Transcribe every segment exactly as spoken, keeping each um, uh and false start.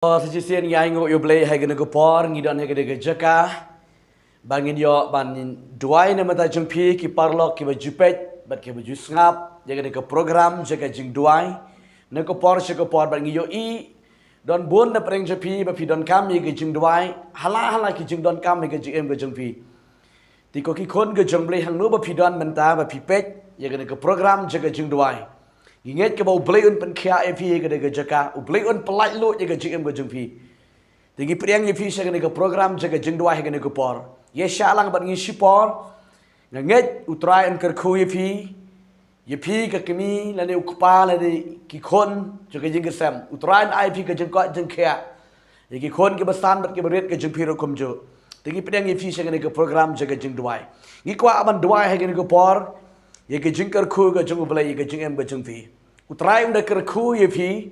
Sa shisien ngi ainguh ïa U Blei ha kane ka por ngi don ha kane ka jaka ba ngin ïoh ban duwai na ka bynta jong phi ki paralok kiba ju peit bad kiba ju sngap ïa kane ka program jaka jingduwai na ka por sha ka por, bad ngi ïohi don bun na pdeng jong phi ba phi donkam ïa ka jingduwai ha la ha la ki jingdonkam ïa ka jingim ka jong phi. Te ko ki khun ka jong U Blei, hangno ba phi don mynta ba phi peit ïa kane ka program jaka jingduwai, ngi ngeit kaba U Blei un pynkhiah ïa phi ïa kane ka jaka, U Blei un pyllait lut ïa ka jingim ka jong phi. Te ngi pdiang ïa phi sha kane ka program jaka jingduwai ha kane ka por. Ïa shah lang bad ngi shipor. Nga ngeit U Trai un kyrkhu ïa phi, ïa phi ka kmie lane u kpa lane ki khun jong ka ïing ka sem. U Trai un ai ïa phi ka jingkoit jingkhiah. Ïa ki khun kiba san bad kiba rit ka jong phi ruh kumjuh. Te ngi pdiang ïa phi sha kane ka program jaka jingduwai. Ngi kwah ban duwai ha kane ka por ïa ka jingkyrkhu ka jong U Blei ïa ka jingim ka jong phi. U Trai un da kyrkhu ïa phi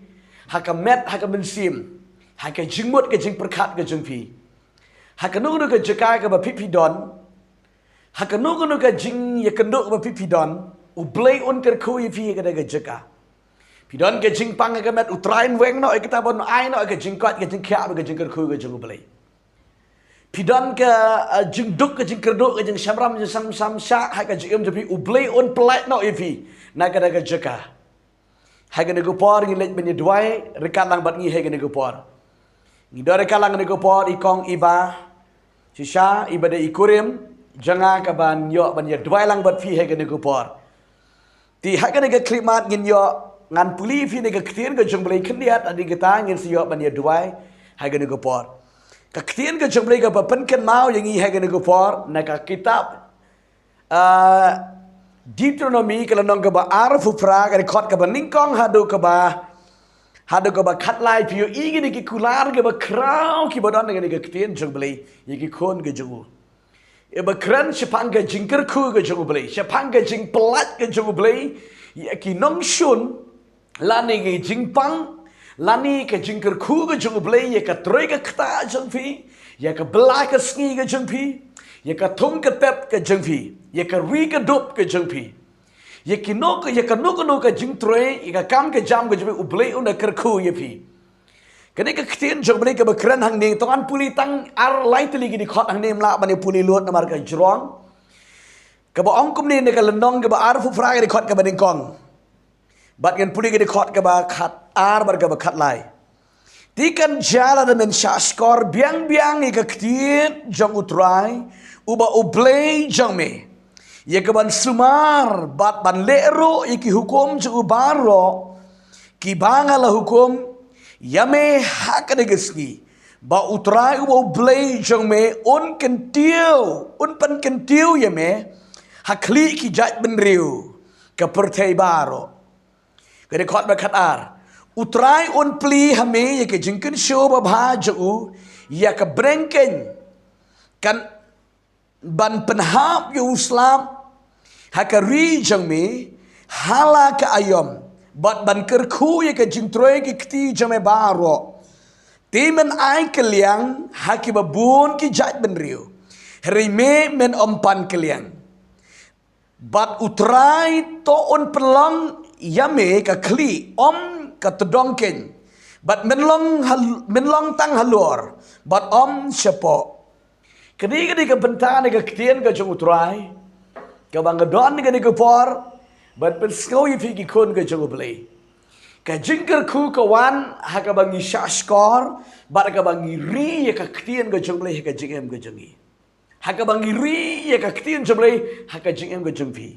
ha ka met ha ka mynsiem, ha ka jingmut ka jingpyrkhat ka jong phi. Ha kano kano ka jaka kaba phi phi don, ha kano kano ka jingïakynduh kaba phi phi don, U Blei un kyrkhu ïa phi ha kane ka jaka. Phi don ka jingpang ha ka met, U Trai un weng noh ïa kata bad un ai noh ïa ka jingkoit ka jingkhiah bad ka jingkyrkhu ka jong U Blei. Phi don ka, eh, jingduk ka jingkyrduh ka jingshamram jingshamshah ha ka jingim jong phi, U Blei un pyllait noh ïa phi na kane ka jaka. Ha kane ka por ngi leit ban ïa duwai ryngkat lang bad ngi ha kane ka por. Ngi don ryngkat lang kane ka por i kong Iba, shisha iba dei i kurim jong nga, kaban ïoh ban ïa duwai lang bad phi ha kane ka por. Te ha kane ka khyllipmat ngin ïoh, ngan pule ïa phi na ka ktien ka jong U Blei khyndiat, hadien kata ngin sa ïoh ban ïa duwai ha kane ka por. Ka ktien ka jong U Blei kaba pynkynmaw ïa ngi ha kane ka por na ka kitab, ah, Deuteronomy ka lynnong kaba arphew phra, ka dkhot kaba nyngkong haduh kaba, haduh kaba khatlai. Phi ïohi kine ki kular kiba khraw kiba don ha kane ka ktien jong U Blei ïa ki khun ka jong u. Iba kren shaphang ka jingkyrkhu ka jong U Blei, shaphang ka jingpyllait ka jong U Blei ïa ki nongshun, lane ka jingpang, lane ka jingkyrkhu ka jong U Blei ïa ka trei ka ktah jong phi, ïa ka bylla ka sngi ka jong phi, ïa ka thung ka tep ka jong phi, ïa ka ri ka dup ka jong phi, ïa kino ka, ïa kano kano ka jingtrei, ïa ka kam ka jam ka jong phi, U Blei un da kyrkhu ïa phi. Kane ka ktien jong U Blei kaba kren hangne, to ngan pule tang ar lai tylli ki dkhot hangne, ym lah ban ïa pule lut namar ka jrong. Kaba ong kumne na ka lynnong kaba arphew phra, ka dkhot kaba nyngkong. Bad ngan pule ka dkhot kaba khatar bad kaba khatlai. Te kan jia lada men shahshkor biang biang ïa ka ktien jong U Trai uba U Blei jong me, ïa kaban sumar bad ban leh ruh ïa ki hukum jong u baroh kiba nga la hukum ïa me ha kane ka sngi, ba U Trai uba U Blei jong me un kyntiew, un pynkyntiew ïa me ha khlieh ki jaitbynriew ka pyrthei baroh. Ka dkhot ba khatar. U Trai un plie ha me ïa ka jingkynshew babha jong u, ïa ka bneng keiñ, kan ban pynhap ïa u slap ha ka ri jong me ha la ka aïom, bad ban kyrkhu ïa ka jingtrei ki kti jong me baroh. Te men ai kylliang ha kiba bun ki jaitbynriew, hynrei me men ym pan kylliang. Bad U Trai to un pynlong ïa me ka khlieh, ym ka tdong keiñ. Bad men long hal-, men long tang halor, bad ym shapoh. Kane ka dei ka bynta na ka ktien ka jong U Trai kaba nga don kane ka por ban pynsngew ïa phi ki khun ka jong U Blei. Ka jingkyrkhu ka wan ha kaba ngi shahshkor bad ha kaba ngi ri ïa ka ktien ka jong U Blei ha ka jingim ka jong ngi. Ha kaba ngi ri ïa ka ktien jong U Blei ha ka jingim ka jong phi.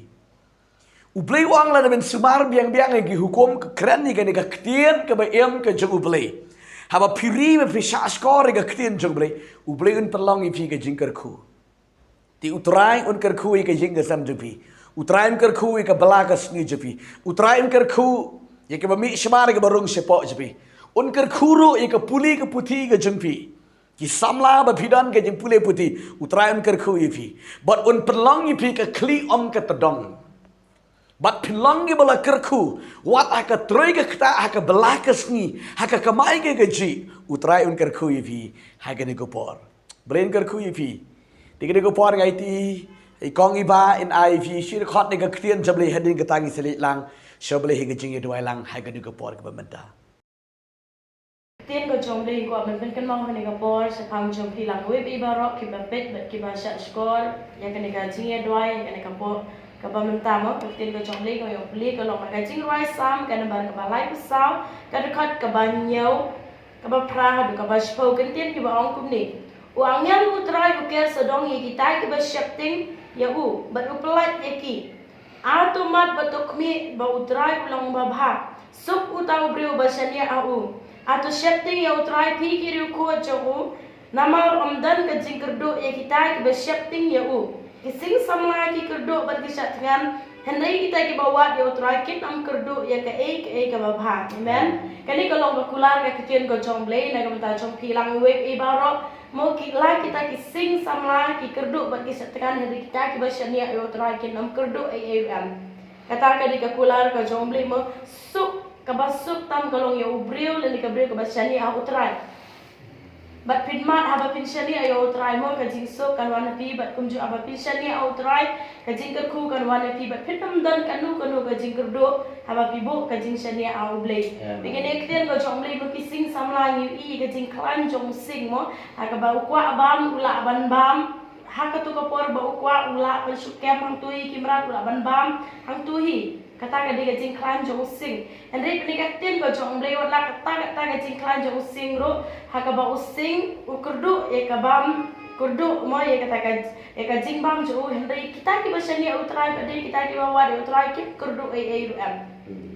U Blei u ong lada men sumar biang biang ïa ki hukum, ka kren ïa kane ka ktien kaba im ka jong U Blei, haba phi ri bad phi shahshkor ïa ka ktien jong U Blei, U Blei un pynlong ïa phi ka jingkyrkhu. Te U Trai un kyrkhu ïa ka ïing ka sem jong phi. U Trai un kyrkhu ïa ka bylla ka sngi jong phi. U Trai un kyrkhu ïa kaba mih shabar, ïa kaba rung shapoh jong phi. Un kyrkhu ruh ïa ka pule ka puthi ka jong phi. Ki samla ba phi don ka jingpule puthi, U Trai un kyrkhu ïa phi. Bad un pynlong ïa phi ka khlieh ym ka tdong. Bad phin long kiba la kyrkhu, wat ha ka trei ka ktah, ha ka bylla ka sngi, ha ka kamai ka kajih, U Trai un kyrkhu ïa phi ha kane ka por. Blei un kyrkhu ïa phi. Te kane ka por nga aiti i kong Iba in ai ïa phi shi dkhot na ka ktien jong U Blei, hadien kata ngin sa leit lang sha U Blei ha ka jingïaduwai lang ha kane ka por kaba mynta. Ktien ka jong U Blei, nga kwah ban pynkynmaw ha kane ka por shaphang jong phi lang iwei pa iwei baroh kiba peit bad kiba shah shkor ïa kane ka jingïaduwai, ïa kane ka por kaba mynta mo. Ka ktien ka jong U Blei, ka ïong U Blei ka long ha ka Jingrwai Salm ka number kaba laiphew saw, ka dkhot kaba hynñiew, kaba phra haduh kaba shiphew. Ka ktien kaba ong kumne: U angel U Trai u ker sawdong ïa kitai kiba sheptieng ïa u bad u pyllait ïa ki. A to mad bad to khmih ba U Trai u long babha. Suk uta u briew uba shaniah ha u. A to sheptieng ïa U Trai, phi ki riewkhuid jong u, namar ym don ka jingkyrduh ïa kitai kiba sheptieng ïa u. Ki sing samla ki kyrduh bad ki shah thngan, hynrei kitai kiba wad ïa U Trai kin ym kyrduh ïa kaei kaei kaba bha. Amen. Kane ka long ka kular ka ktien ka jong U Blei na ka bynta jong phi lang iwei pa iwei baroh. Mo, ki la kita ki sing samla ki kyrduh bad ki shah thngan, hynrei kita kiba shaniah ïa U Trai kin ym kyrduh ei ei ruh em. Kata ka dei ka kular ka jong U Blei mo. Suk, kaba suk tam ka long ïa u briew lane ka briew kaba shaniah ha U Trai. Bad phin mad haba phin shaniah ïa U Trai mo, ka jingsuk kan wan ha phi, bad kumjuh haba phin shaniah ha U Trai, ka jingkyrkhu kan wan ha phi, bad phin ym don kano kano ka jingkyrduh haba phi buh ka jingshaniah ha U Blei. Amen. Bad kane ka ktien ka jong U Blei mo, ki sing samla ngi ïohi ka jingkhlaiñ jong u sing mo, ha kaba u kwah bam u lah ban bam, ha kato ka por ba u kwah u lah ban shu kem hangto hi, ki mrad u lah ban bam hangto hi. Kata ka dei ka jingkhlaiñ jong u sing. Hynrei kane ka ktien ka jong U Blei, wat la kata kata ka jingkhlaiñ jong u sing ruh, ha kaba u sing u kyrduh ïa ka bam, kyrduh mo ïa kata ka, ïa ka jingbam jong u, hynrei kita kiba shaniah ha U Trai, bad dei kita kiba wad ïa U Trai, kim kyrduh ei ei ruh em.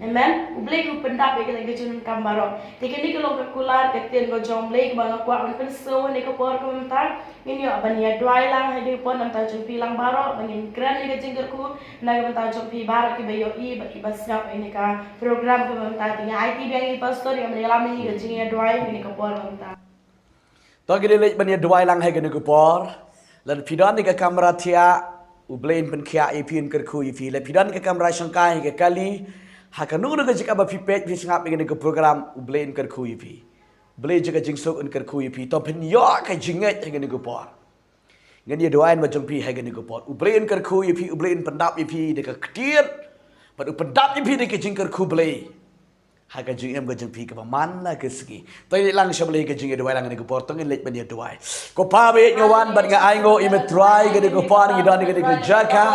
Amen. U Blei u pyndap ïa kata ka jingdonkam baroh. Te kane ka long ka kular ka ktien ka jong U Blei kaba nga kwah ban pynsngew ha kane ka por kaba mynta. Ngin ïoh ban ïaduwai lang ha kane ka por na ka bynta jong phi lang baroh, ba ngin kren ïa ka jingkyrkhu na ka bynta jong phi baroh kiba ïohi bad kiba sngap ïa kane ka program kaba mynta. Te nga aiti biang ïa i pastor ïa ban ïalam ïa ka jingïaduwai ha kane ka por kaba mynta. To ngin leit ban ïaduwai lang ha kane ka por. Lada phi don ha ka kamra thiah, U Blei un pynkhiah ïa phi, un kyrkhu ïa phi. Lada phi don ha ka kamra shangkai, ha ka kali, ha kano kano ka jaka ba phi peit phi sngap ïa kane ka program, U Blei un kyrkhu ïa phi. U Blei jong ka jingsuk un kyrkhu ïa phi. To phin ïoh ka jingngeit ha kane ka por. Ngan ïaduwai na ka bynta jong phi ha kane ka por. U Blei un kyrkhu ïa phi, U Blei un pyndap ïa phi da ka ktien. Bad u pyndap ïa phi da ka jingkyrkhu Blei ha ka jingim ka jong phi kaba man la ka sngi. To ngin leit lang sha U Blei ha ka jingïaduwai lang ha kane ka por. To ngin leit ban ïaduwai. Ko Pa ba ïeit, nga wan bad nga ainguh ïa me Trai ha kane ka por, ngi don ha kane ka jaka.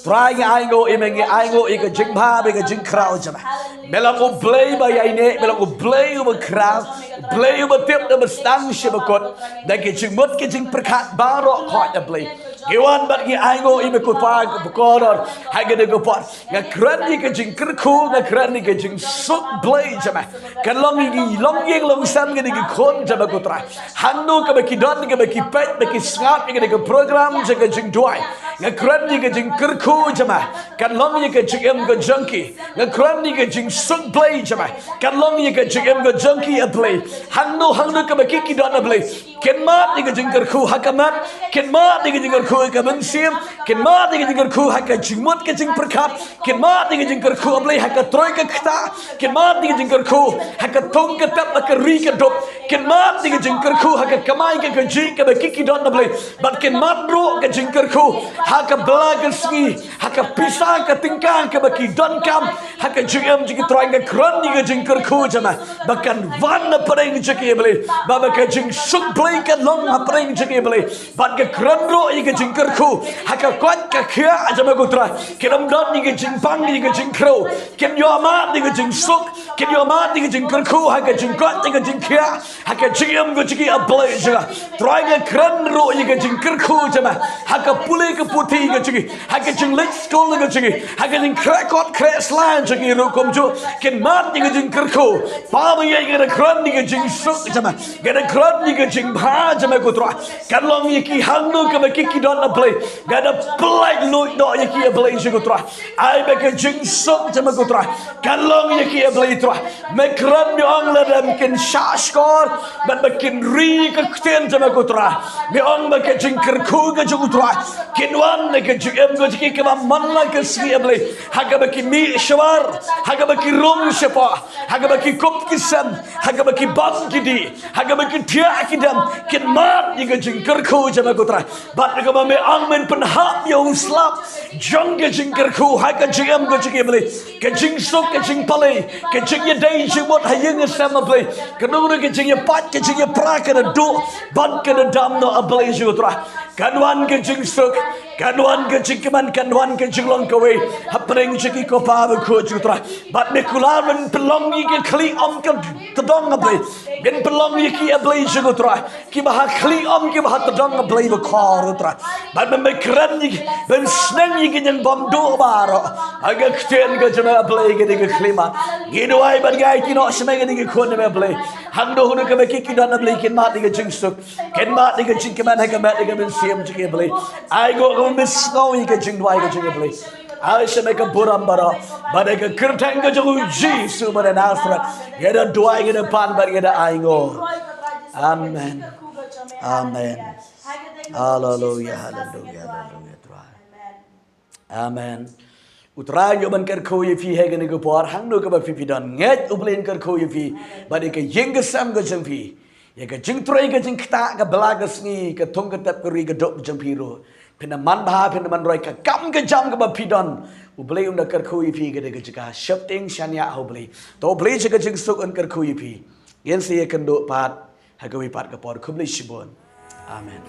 Trai, nga ainguh ïa me, nga ainguh ïa ka jingbha bad ka jingkhraw jong me. Me long U Blei ba ïaineh, me long U Blei uba khraw, U Blei uba tip da uba sdang sha bakut. Da ka jingmut ka jingpyrkhat baroh khoit, A Blei. Ngi wan bad ngi ainguh ïa me ko Pa, ko Pa kordor ha kane ka por. Nga kren ïa ka jingkyrkhu, nga kren ïa ka jingsuk Blei jong me. Kan long ïa ki longïing longsem, kane ki khun jong me ko Trai. Hangno kaba ki don, kaba ki peit, ba ki sngap ïa kane ka program jong ka jingduwai. Nga kren ïa ka jingkyrkhu jong me. Kan long ïa ka jingim ka jong ki. Nga kren ïa ka jingsuk Blei jong me. Kan long ïa ka jingim ka jong ki, A Blei. Hangno hangno kaba ki ki don, A Blei. Kin mad ïa ka jingkyrkhu ha ka met, kin mad ïa ka jingkyrkhu ha ka mynsiem, kin mad ïa ka jingkyrkhu ha ka jingmut ka jingpyrkhat, kin mad ïa ka jingkyrkhu, A Blei, ha ka troi ka ktah, kin mad ïa ka jingkyrkhu ha ka thong ka tep, ha ka ri ka duk, kin mad ïa ka jingkyrkhu ha ka kamai ka kajih kaba ki ki don, A Blei. Bad kin mad ruh ka jingkyrkhu ha ka bla ka sngi, ha ka pisa ka tyngka kaba ki donkam ha ka jingim jong ki, Trai. Nga kren ïa ka jingkyrkhu jong me ba kan wan hapdeng jong ki, A Blei, ba, ba ka jingsuk Blei kan long hapdeng jong ki, A Blei. Bad nga kren ruh ïa ka jingkyrkhu ha ka koit ka khiah jong me ko Trai. Kin ym don ïa ka jingbang ïa ka jingkhrew. Kin ïoh mad ïa ka jingsuk, kin ïoh mad ïa ka jingkyrkhu ha ka jingkoit ïa ka jingkhiah ha ka jingim ka jong ki, A Blei jong nga. Trai, nga kren ruh ïa ka jingkyrkhu jong me ha ka pule ka puthi ka jong ki, ha ka jingleit skul ka jong ki, ha ka jingkhreh kot khreh sla jong ki ruh kumjuh. Kin mad ïa ka jingkyrkhu. Pa ba ïeit, nga da kren ïa ka jingsuk jong me, nga da kren ïa ka jingbha jong me ko Trai. Kan long ïa ki hangno kaba ki ki don, A Blei. Nga da pynlait luid noh ïa ki, A Blei jong nga ko Trai. Ai ba ka jingsuk jong me ko Trai kan long ïa ki, A Blei Trai. Me kren, me ong lada kin shah shkor bad ba kin ri ka ktien jong me ko Trai. Me ong ba ka jingkyrkhu ka jong u Trai kin wan na ka jingim ka jong ki kaba man la ka sngi, A Blei. Ha kaba ki mih sha bar, ha kaba ki rung shapoh, ha kaba ki kup ki sem, ha kaba ki bam ki dih, ha kaba ki thiah ki dem, kin mad ïa ka jingkyrkhu jong me ko Trai. Bad kaba Me ong men pynhap ïa u slap jong ka jingkyrkhu ha ka jingim ka jong ki, Blei. Ka jingsuk, ka jingpalei, ka jingïadei jingmut ha ïing ha sem, Blei. Kano kano ka jingïapait, ka jingïapra, ka da duh bad ka da dam noh, A Blei jong u Trai. Kan wan ka jingsuk, kan wan ka jingkmen, kan wan ka jinglong kawei hapdeng jong ki, ko Pa bakhuid jong u Trai. Bad me kular men pynlong ïa ki khlieh om ka tdong, A Blei. Men pynlong ïa ki, A Blei jong u Trai, kiba ha khlieh om, kiba ha tdong, A Blei bakhuid, U Trai. Bad men kren ïa ki, men sneng ïa ki ñiangbam duh baroh ha ka ktien ka jong me, A Blei, ka dei ka khlieh mat. Ngi duwai bad ngi aiti noh sha me ka dei ka khun me, A Blei. Hangno hangno kaba ki, ki don, A Blei, kin mad ïa ka jingsuk, kin mad ïa ka jingkmen ha ka met ïa ka mynsiem jong ki, A Blei. Ai nguh kaba men sngew ïa ka jingduwai ka jong ki, A Blei. Ai sha me ka burom baroh bad ïa ka kyrteng ka jong u Jisu ba na Nasareth ngi da duwai, ngi da pan bad ngi da ai nguh. Amen. Amen. Haleluya, haleluya, haleluya, Trai. Amen. U Trai un ïoh ban kyrkhu ïa phi ha kane ka por, hangno kaba phi phi don. Ngeit U Blei un kyrkhu ïa phi bad ïa ka ïing ka sem ka jong phi. Ïa ka jingtrei ka jingktah, ka bylla ka sngi, ka thung ka tep ka ri, ka duk jong phi ruh. Phin da man bha, phin da man roi, ka kam ka jam kaba phi don, U Blei un da kyrkhu ïa phi ha kata ka jaka. Sheptieng shaniah ha U Blei. To U Blei sha ka jingsuk un kyrkhu ïa phi. Ngin sa ïakynduh pat ha kawei pat ka por. Khublei shibun. Amen.